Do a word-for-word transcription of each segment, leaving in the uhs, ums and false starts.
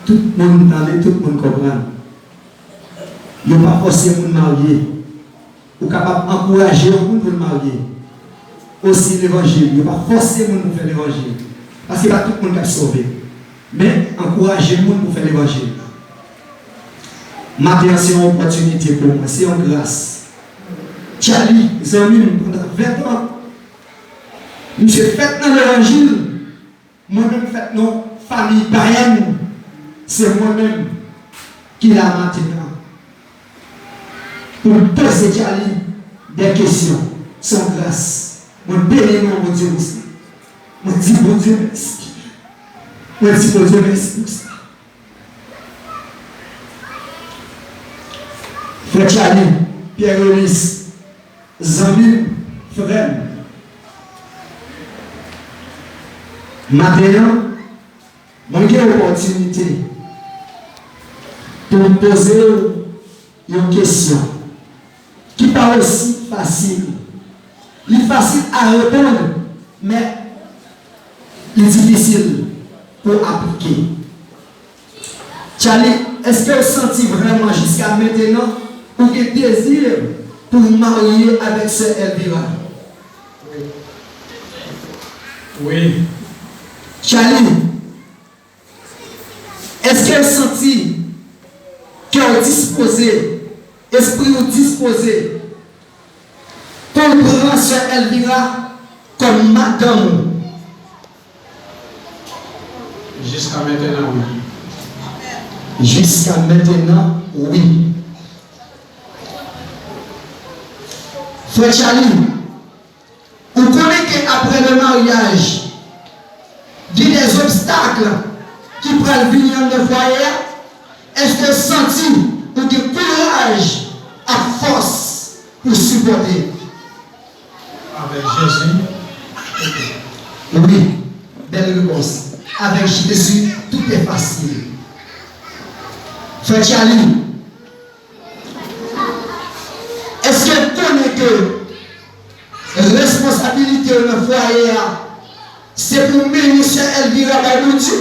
Tout moun tande, tout moun konprann. Yo pa fòse moun marye. Ou kapab ankouraje yon moun pou l marye. Osi levanjil, yo pa fòse moun pou fè levanjil. Paske pa tout moun k ap sove. Men, ankouraje moun pou fè levanjil. Maten an, se yon opòtinite pou mwen, se yon gras. Charly, zanmi m pandan ven tan, misye fèt nan levanjil, mwen menm fèt nan fanmi payèn, se mwen menm ki la maten an pou m poze Charly de kesyon. Se yon gras. Mwen beni non Bondye pou sa. Mwen di Bondye mèsi. Mwen di Bondye mèsi pou sa. Frè Charly, Pierre Elis, zanmi m, frè m, maten an, mwen gen opòtinite pou m poze w yon kesyon ki pa osi fasil. Li fasil a reponn, men li difisil pou aplike. Charly, èske w santi vrèman jiska mentenan ou gen dezi pou w marye avèk sè Elvira? Wi. Charly, èske w santi kè w dispoze, espri w dispoze pou w pran sè Elvira kòm madanm ou? Jiska mentenan, wi. Jiska mentenan, wi. Frè Charly, ou konnen ke apre le maryaj, gen dè zobstak ki pral vini anndan fwaye a? Èske w santi ou gen kouraj ak fòs pou sipòte? Avèk Jezi, tout est. Wi, bèl repons. Avèk Jezi, tout est facile. Frè Charly, èske w konnen ke responsabilite w nan fwaye a, se pou w mennen sè Elvira bay Bondye?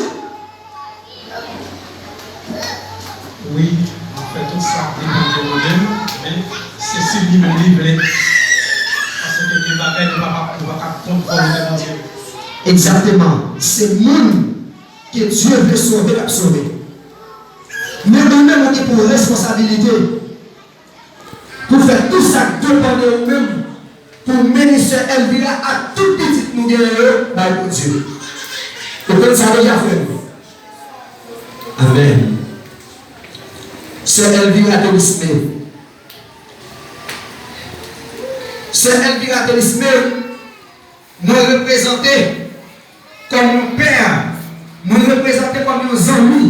Wi, m ap fè tout sa k depann de mwen menm, men se si li menm li vle. Paske gen bagay nou pa, nou pa ka kont volonte Bondye. Egzakteman. Se moun ke Dye vle sove k ap sove. Men ou menm ou gen pou responsabilite pou fè tout sa k depann de ou menm, pou mennen sè Elvira ak tout pitit nou genyen yo bay Bondye. Ou konn sa deja, frè m? Amèn. Sè Elvira Delisme. Sè Elvira Delisme, mwen reprezante kòm yon pè, mwen reprezante kòm yon zanmi,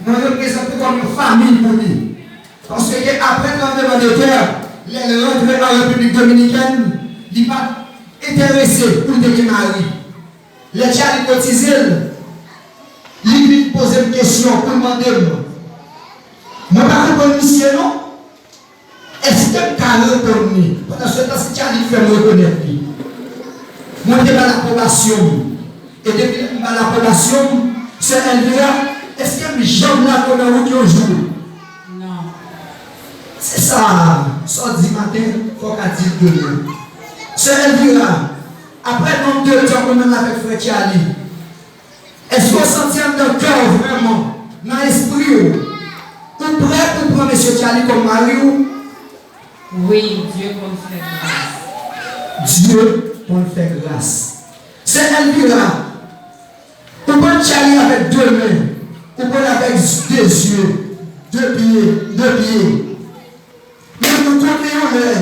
mwen reprezante kòm yon fanmi pou li. Paske apre tranbleman de tè, lè l rantre an Repiblik Dominikèn, li pa t enterese pou l te gen mari. Lè Charly kotize l, li vin poze m kesyon pou l mande m. Mwen pa konprann misye non. Èske m ka reponn li? Pandan se tan, se Charly k fè m rekonèt li. Mwen te ba l apwobasyon m. E depi lè m ba l apwobasyon m, sè Elvira, èske m janm lage w nan wout yon jou? Non. Se sa, sa w di maten, fò w ka di l demen. Sè Elvira, apre nonb de tan ou menm avèk frè Charly, èske w santi anndan kè w vrèman, nan espri w, ou prè pou pran mesye Charly kòm mari w? Wi, Dye konn fè gras. Dye konn fè gras. Sè Elvira, ou pran Charly avèk de men, ou pran l avèk de zye, de pye, de pye. Men nou konnen yon lè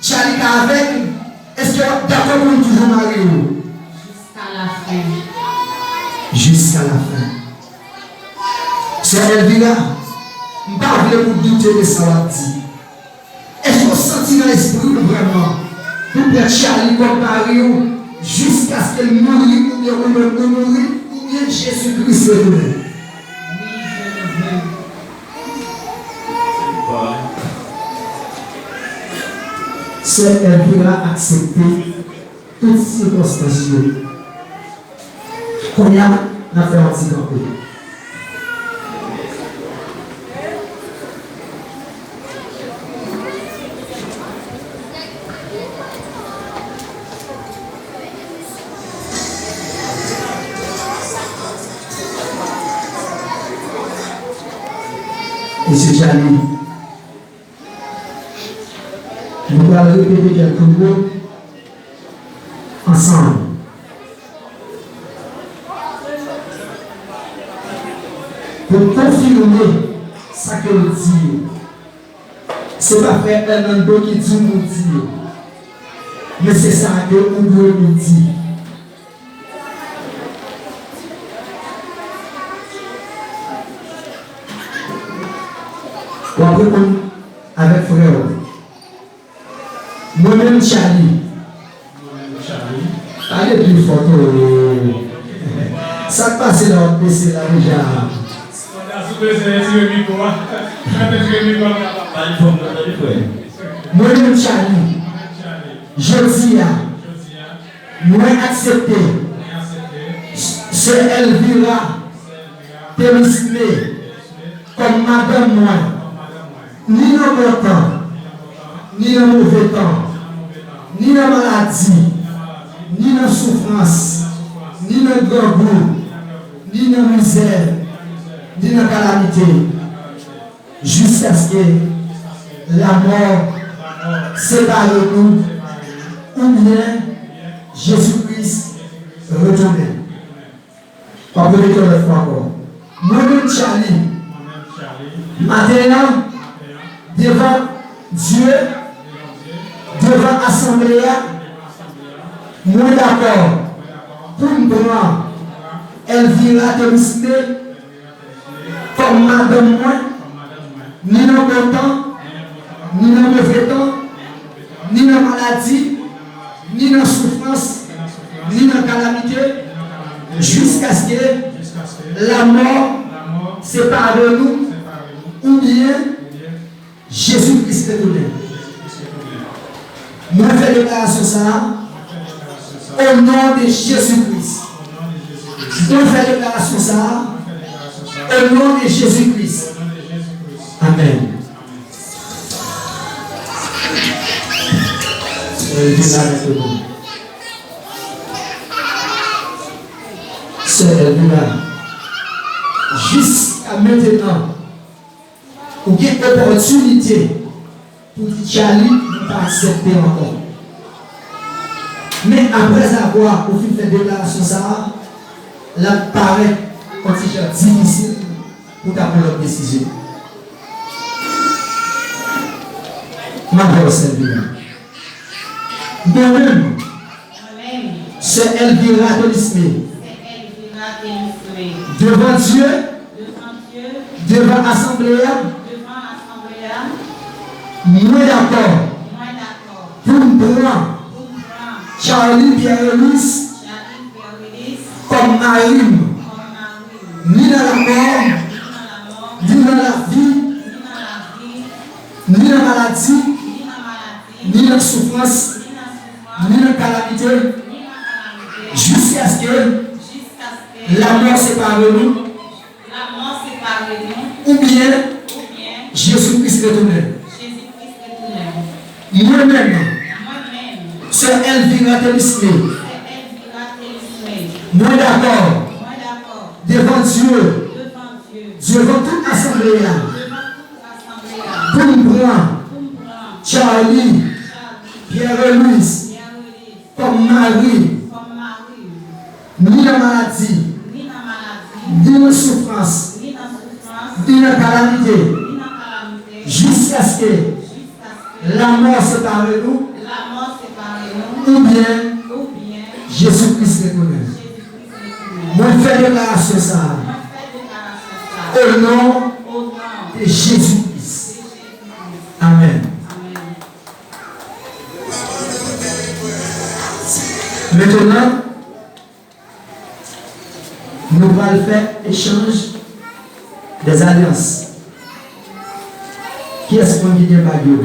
Charly ka avèk, èske w ap dakò pou m toujou mari w? Jiska lafen. Jiska lafen. Sè Elvira, m pa vle pou w doute de sa w ap di. Èske w santi nan espri w vrèman pou pran Charly kòm mari w jiskaske l mouri oubyen ou menm ou mouri oubyen Jezi Kris retounen? Wi, je le veux. Sè Elvira aksepte tout sikonstans yo. Kounye a, n ap fè yon ti kanpe. Mesye Charly, nou pral repete kèk mo ansanm pou konfime sa ke l di yo. Se pa frè Hernando ki di w pou di yo, men se sa ke ou dwe pou di. W ap reponn avèk frè w. Mwen menm, Charly. Mwen menm, Charly. Pale pi fò, tande. Sa k pase la, w ap bese la deja? Pandan sou bezwen retire mikwo a, mwen retire mikwo a. Pale fò, m pa tande, frè. Mwen menm, Charly. Mwen menm, Charly. Jodi a, jodi a, mwen aksepte, mwen aksepte, sè Elvira, sè Elvira, Temisme, Temisme, kòm madanm mwen, ni nan bon tan, ni nan move tan, ni nan maladi, ni nan soufrans, ni nan grangou, ni nan mizè, ni nan kalamite, jiskaske lamò separe nou, oubyen Jezi Kris retounen. W ap repete yon lòt fwa ankò. Mwen menm, Charly, maten an, devan Dye, devan asanble a, mwen dakò pou m pran Elvira Temisme kòm madanm mwen, ni nan bon tan, ni nan move tan, ni nan maladi, ni nan soufrans, ni nan kalamite, jiskaske lamò separe nou, oubyen Jezi Kris retounen. Mwen fè deklarasyon sa a, o non de Jezi Kris. Mwen fè deklarasyon sa a, o non de Jezi Kris. Amèn. Sè Elvira, mentnan. Sè Elvira, jiska mentnan, ou gen opòtinite pou di Charly, nou pa aksepte ankò. Men, aprèzavwa ou fin fè deklarasyon sa a, l ap parèt yon ti jan difisil pou ta pran lòt desizyon. M ap wè w, sè Elvira. Mwen menm, mwen menm, sè Elvira Temisme, sè Elvira Temisme, devan Dye, devan Dye, devan asanble a, devan asanble a, mwen dakò, mwen dakò, pou m pran, pou m pran, Charly Pierre Elwis, Charly Pierre Elwis, kòm mari m, kòm mari m, ni nan lamò, ni nan lamò, ni nan lavi, ni nan lavi, ni nan maladi, ni nan maladi, ni nan soufrans, ni nan soufrans, ni nan kalamite, ni nan kalamite, jiskaske, jiskaske, lamò separe nou, lamò separe nou, oubyen, oubyen, Jezi Kris retounen. Jezi Kris retounen. Mwen menm, mwen menm, sè Elvira Temisme, sè Elvira Temisme, mwen dakò, mwen dakò, devan Dye, devan Dye, devan tout asanble a, devan tout asanble a, pou m pran, pou m pran, Charly, Charly, Pierre Elwis, Pierre Elwis, kòm mari, kòm mari, ni nan maladi, ni nan maladi, ni nan soufrans, ni nan soufrans, ni nan kalamite, ni nan kalamite, jiskaske, jiskaske, lamò separe nou, lamò separe nou, oubyen, oubyen, Jezi Kris retounen. Jezi Kris retounen. Mwen fè deklarasyon sa a, mwen fè deklarasyon sa a, o non, o non, de Jezi Kris. De Jezi Kris. Amèn. Amèn. Mentnan, nou pral fè echanj dèzalyans. Kiyès konn ki gen bag yo?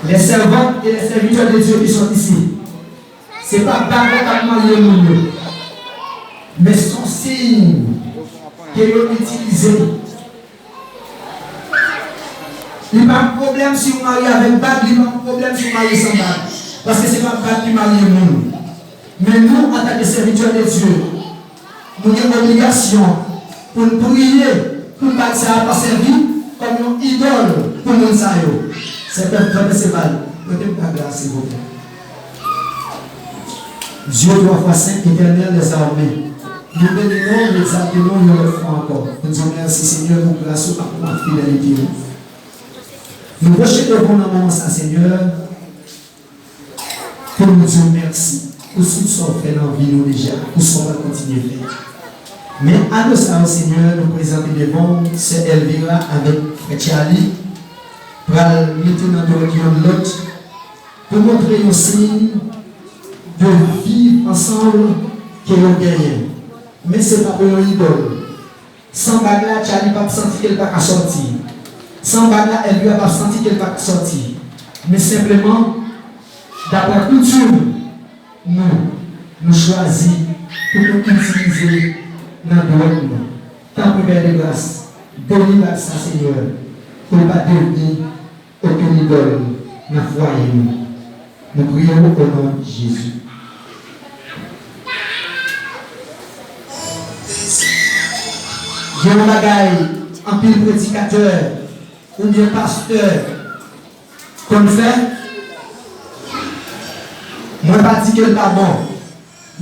Les servantes et les serviteurs de Dieu qui sont ici. Se pa bag la k ap marye moun yo, men se yon siy ke yo itilize. Li pa yon pwoblèm si w marye avèk bag, li pa yon pwoblèm si w marye san bag. Paske se pa bag ki marye moun. Men nou, antanke sèvitè de Dye, nou gen obligasyon pou n priye pou bag sa a pa sèvi kòm yon idòl pou moun sa yo. Sèten frè Pèseval, prete m bag la, silvouplè. Dieu trois fois saint, éternel des armées, nou beni non w, nou egzalte non w yon lòt fwa ankò. Nou di w mèsi, Senyè, pou gras ou ak pou fidelite ou. Nou pwoche devan w nan moman sa, Senyè, pou nou di w mèsi pou tout sa w fè nan vi nou deja, pou sa w pral kontinye fè. Men ado sa yo, Senyè, nou prezante devan w sè Elvira avèk frè Charlie, pral mete nan dwèt youn lòt, pou montre yon siy de viv ansanm ke yo genyen. Men se pa pou yon idòl. San bag la, Charlie p ap santi ke l pa ka sòti. San bag la, Elvira p ap santi ke l pa ka sòti. Men senpleman, daprè koutim nou, nou chwazi pou nou itilize nan dwèt nou. Tanpri, Pè de gras, beni bag sa, Senyè, pou l pa devni okenn idòl nan fwaye nou. Nou priye w o non de Jezi. Gen yon bagay anpil predikatè oubyen pastè konn fè. Mwen pa di ke l pa bon,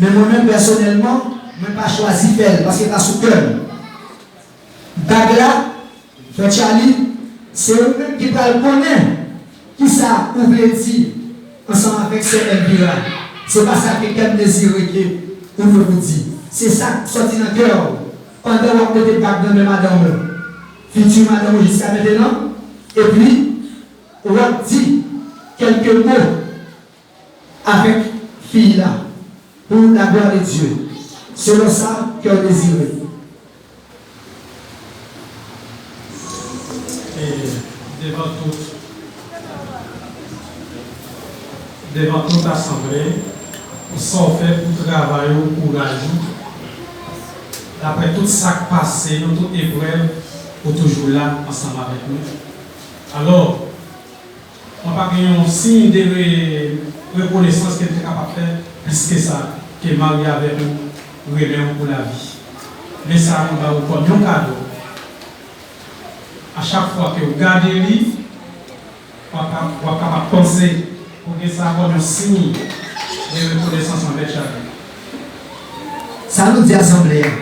men mwen menm pèsonèlman, mwen pa chwazi fè l paske l pa sou kè m. Bag la, frè Charlie, se ou menm ki pral konnen kisa ou vle di ansanm avèk sè Elvira. Se pa sa ke kè m dezire ke ou vle pou di. Se sa k sòti nan kè w pandan w ap mete bag nan men madanm ou, fiti madanm ou jiska mentenan, epi w ap di kèlke mo avèk fi la, pour la gloire de Dieu, selon sa kè w dezire. E devan tout, devan tout asanble, pou sa w fè, pou travay ou, kouraj ou, daprè tout sa k pase, nan tout eprèv, ou toujou la ansanm avèk nou. Alò, mwen pa gen yon siy de re-, rekonesans ke m te kapab fè plis ke sa, ke marye avèk ou, renmen w pou lavi. Men sa, mwen ba ou kòm yon kado. A chak fwa ke w gade li, w ap, w ap kapab panse pou gen sa kòm yon siy de rekonesans anvè Tchak. Sa nou di asanble a?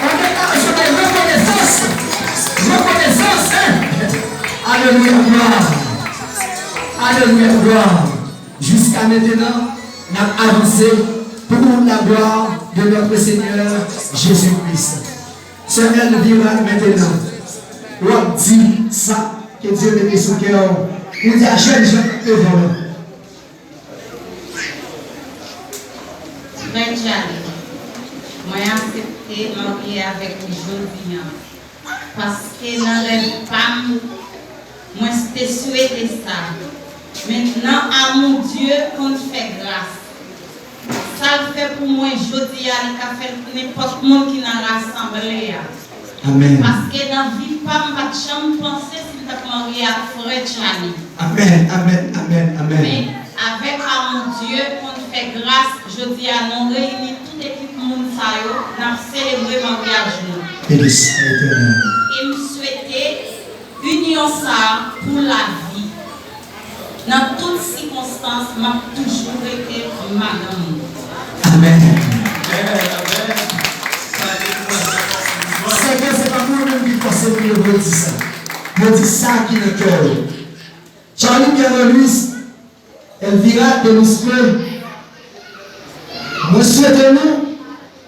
Yon deklarasyon de rekonesans. Rekonesans, hein? Alelouya, glwa. Alelouya, glwa. Jiska mentenan, n ap avanse pour la gloire de notre Seigneur Jésus-Christ. Sè Elvira, mentenan, w ap di sa ke Dye mete sou kè w pou w di a jèn jan k devan w lan. Frè Charlie, mwen aksepte marye avèk ou jodi a, paske nan rèv pa m, mwen te swete sa. Men nan amou Dye konn fè gras. Sa l fè pou mwen jodi a, li ka fè l pou nenpòt moun ki nan rasanble a. Amèn. Paske nan vi pa m, m pa t janm panse si m t ap marye ak frè Charlie. Amèn, amèn, amèn, amèn. Men avèk amou Dye konn fè gras, jodi a nou reyini tout ekip moun sa yo, n ap selebre maryaj nou. Beni Letènèl. E m swete inyon sa a pou lavi. Nan tout sikonstans, m ap toujou rete madanm ou. Amèn. Sèke se pa mwen menm ki fòse nou, yo di sa. Yo di sa ki nan kè yo. Charlie Pierre Louis, Elvira Delisle, mwen swete nou,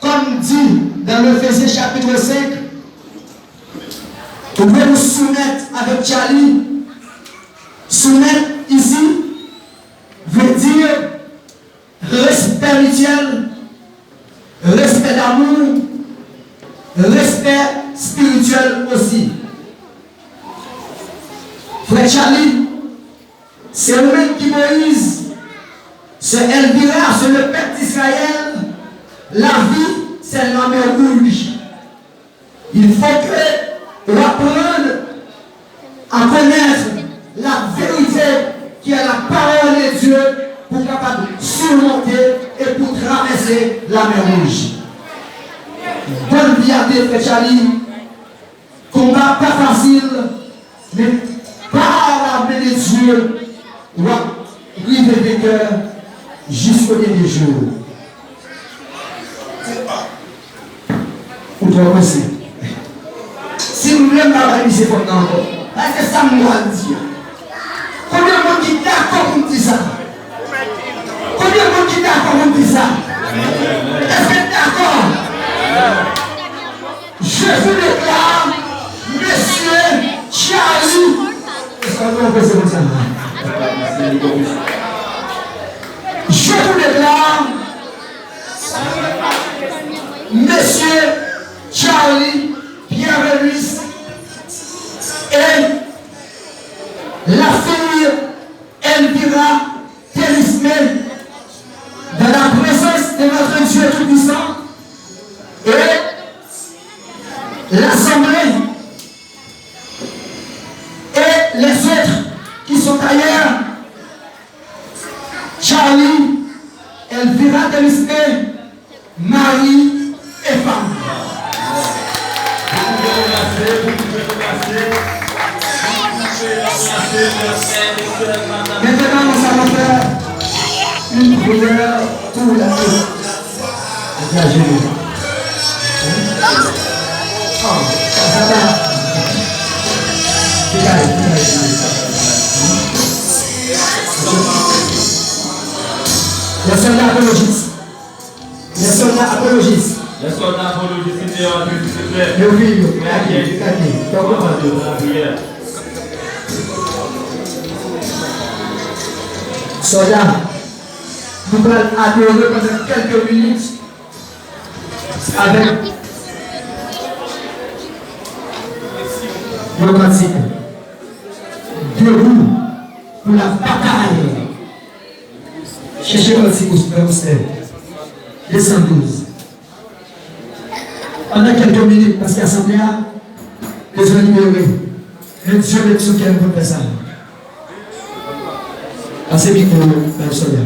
kòm di nan Efezyen chapit senk, ou dwe nou soumèt avèk Charlie. Soumèt isi vle di respè mityèl, respè damou, respè espirityèl osi. Frè Charlie, se ou menm ki Moyiz, sè Elvira, se le pèp di Izrayèl, lavi, sè lanmè wouj. Il faut que ou aprann Pawòl de Dye pou w kapab simonte e pou w travèse Lamè Wouj. Bòn vi a te fè Charlie. Konba pa fasil, men pa la men de Dye, w ap rive venkè jisko dènye jou. Ou twò prese. Si m vle, m pa bay misye fòm nan ankò. Paske sa m pral di a. Konbyen moun ki dakò pou m di sa? Konbyen moun ki dakò pou m di sa? Èske n dakò? Je vous déclare, Mesye Charlie. Èske nou fè se konsa? Je vous déclare, Mesye Charlie Pierre Venus et la fille Elvira Thélismé, dans la présence de notre Dieu Tout-Puissant et l'assemblée et les autres qui sont ailleurs, Charlie, Elvira Thélismé, mari e fanm. Maintenant, nous allons faire une prière pour la paix. Dégagez-nous. Ah, ça va. Dégagez, dégagez, dégagez. Personne n'a apologiste. Lè sòlda apolojis. Lè sòlda apolojis, si te antre, silvouplè. Yo vini, yo. Yo kake, yo kake. Fè w konprann yo. La priyè. Sòlda, nou pral adore pandan kèlke minit avèk yon kantik. Debout pour la bataille. Chèche kantik ou, frè, ou sè. De san douz. Pandan kèlke minit, paske asanble a bezwen libere. Men Dye met sou kè n pou n fè sa. Pase mikwo bay sòlda yo.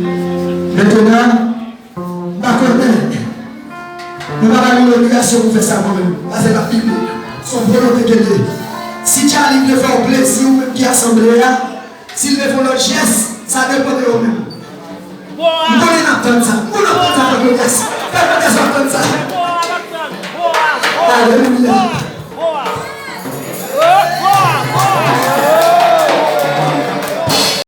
Mentnan, m pa konnen. Nou pa ba li obligasyon pou fè sa kanmenm. Paske l ap filme. Se yon volonte ke l ye. Si Charly vle fè w plezi, ou menm ki asanble a, si l vle fè yon lòt jès, sa depann de yo menm. M konnen n ap tann sa. M konnen n ap tann sa, Claudias. Fè Claudias w ap tann sa. Ale,